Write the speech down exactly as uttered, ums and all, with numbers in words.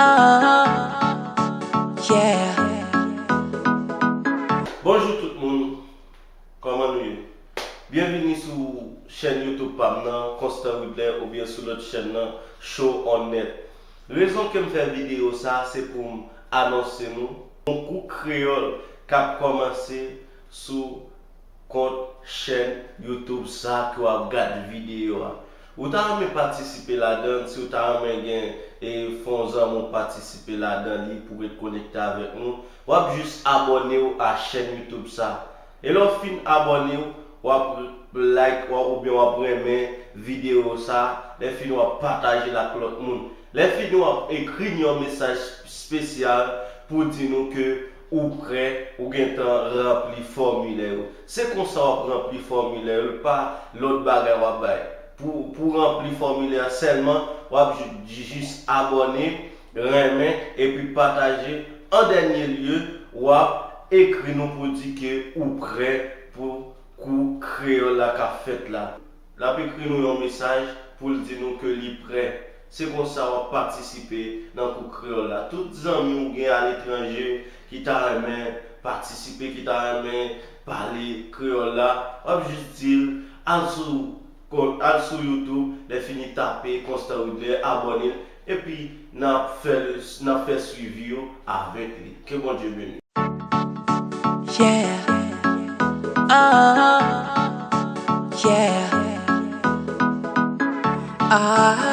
Ah, yeah. Bonjou tout moun, kòman nou ye? Byenvini sou chèn YouTube pa m nan, Constant Rudler, oubyen sou lòt chèn nan, Show on Net. Rezon ke m fè videyo sa, se pou m anonse nou yon kou kreyòl k ap kòmanse sou kont chèn YouTube sa ke w ap gade videyo a. Ou ta renmen patisipe ladan l, si w ta renmen gen, e, fè yon zanmi w patisipe ladan li pou ret konekte avèk nou, w ap jis abòne w a chèn YouTube sa. E lè w fin abòne w, w ap like, w ap, oubyen w ap renmen videyo sa, lè fini w ap pataje l ak lòt moun. Lè fini w ap ekri n yon mesaj espesyal pou di nou ke ou prè, ou gentan ranpli fòmilè yo. Se konsa w ap ranpli fòmilè yo, pa lòt bagay w ap bay. Pou, pou ranpli fòmilè a sèlman, w ap ju-, jis abòne, renmen, epi pataje. An dènye lye, w ap ekri nou pou di ke ou prè pou kou kreyòl la k ap fèt la. L ap ekri nou yon mesaj pou l di nou ke li prè. Se konsa w ap patisipe nan kou kreyòl la. Tout zanmi w gen aletranje ki ta renmen patisipe, ki ta renmen pale kreyòl la, w ap jis di l, al sou, al sou YouTube, lè fini tape Constant Rudler, abòne l, epi n ap fè, n ap fè swivi yo avèk li. Ke Bondye beni. Yeah. Ah, yeah. Ah.